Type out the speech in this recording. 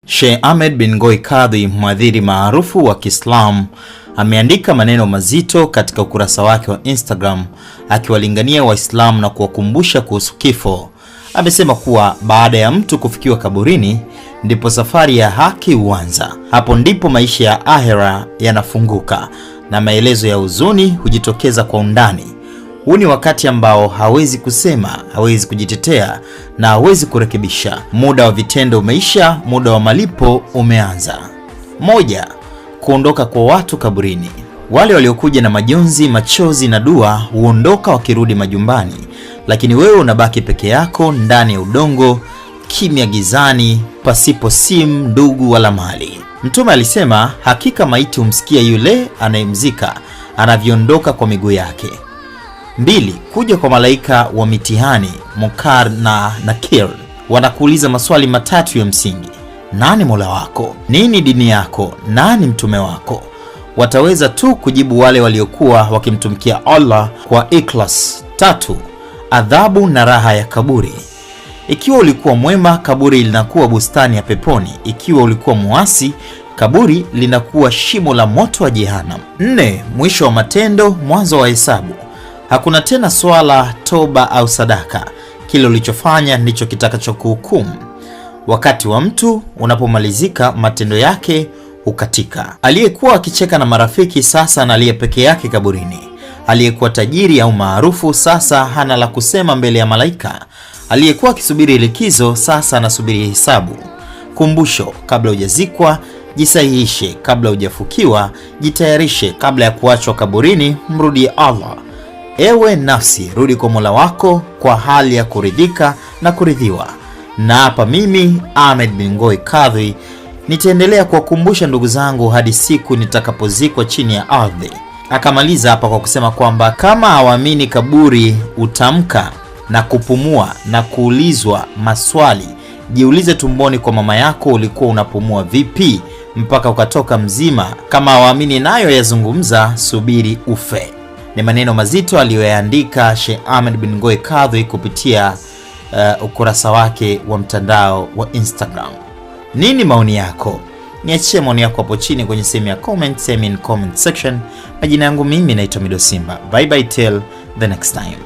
Sheikh Ahmed bin Ngoi Kadhi, mhadhiri maarufu wa Kiislamu, ameandika maneno mazito katika ukurasa wake wa Instagram akiwalingania Waislamu na kuwakumbusha kuhusu kifo. Amesema kuwa baada ya mtu kufikiwa kaburini ndipo safari ya haki huanza. Hapo ndipo maisha ya ahera yanafunguka na maelezo ya huzuni hujitokeza kwa undani. Huu ni wakati ambao hawezi kusema, hawezi kujitetea na hawezi kurekebisha. Muda wa vitendo umeisha, muda wa malipo umeanza. 1, kuondoka kwa watu kaburini. Wale waliokuja na majonzi, machozi na dua huondoka wakirudi majumbani, lakini wewe unabaki peke yako ndani ya udongo, kimya, gizani, pasipo simu, ndugu wala mali. Mtume alisema, hakika maiti humsikia yule anayemzika anavyoondoka kwa miguu yake. 2, kuja kwa malaika wa mitihani Munkar na Nakir. Wanakuuliza maswali matatu ya msingi: nani Mola wako? Nini dini yako? Nani mtume wako? Wataweza tu kujibu wale waliokuwa wakimtumikia Allah kwa ikhlas. 3, adhabu na raha ya kaburi. Ikiwa ulikuwa mwema, kaburi linakuwa bustani ya peponi. Ikiwa ulikuwa muasi, kaburi linakuwa shimo la moto wa Jehanamu. 4, mwisho wa matendo, mwanzo wa hesabu. Hakuna tena swala, toba au sadaka. Kile ulichofanya ndicho kitakachokuhukumu. Wakati wa mtu unapomalizika, matendo yake hukatika. Aliyekuwa akicheka na marafiki sasa analia peke yake kaburini. Aliyekuwa tajiri au maarufu sasa hana la kusema mbele ya malaika. Aliyekuwa akisubiri likizo sasa anasubiri hesabu. Kumbusho: kabla hujazikwa jisahihishe, kabla hujafukiwa jitayarishe, kabla ya kuachwa kaburini mrudie Allah. Ewe nafsi, rudi kwa Mola wako kwa hali ya kuridhika na kuridhiwa. Na hapa mimi Ahmed bin Ngoi Kadhi nitaendelea kuwakumbusha ndugu zangu hadi siku nitakapozikwa chini ya ardhi. Akamaliza hapa kwa kusema kwamba kama hawaamini kaburi utamka na kupumua na kuulizwa maswali, jiulize tumboni kwa mama yako ulikuwa unapumua vipi mpaka ukatoka mzima. Kama hawaamini nayo yazungumza, subiri ufe. Ni maneno mazito aliyoyaandika Sheikh Ahmed bin Ngoi Kadhi kupitia ukurasa wake wa mtandao wa Instagram. Nini maoni yako? Niachie maoni yako hapo chini kwenye sehemu ya comment, sehemu in comment section. Majina yangu mimi naitwa Mido Simba. Bye bye till the next time.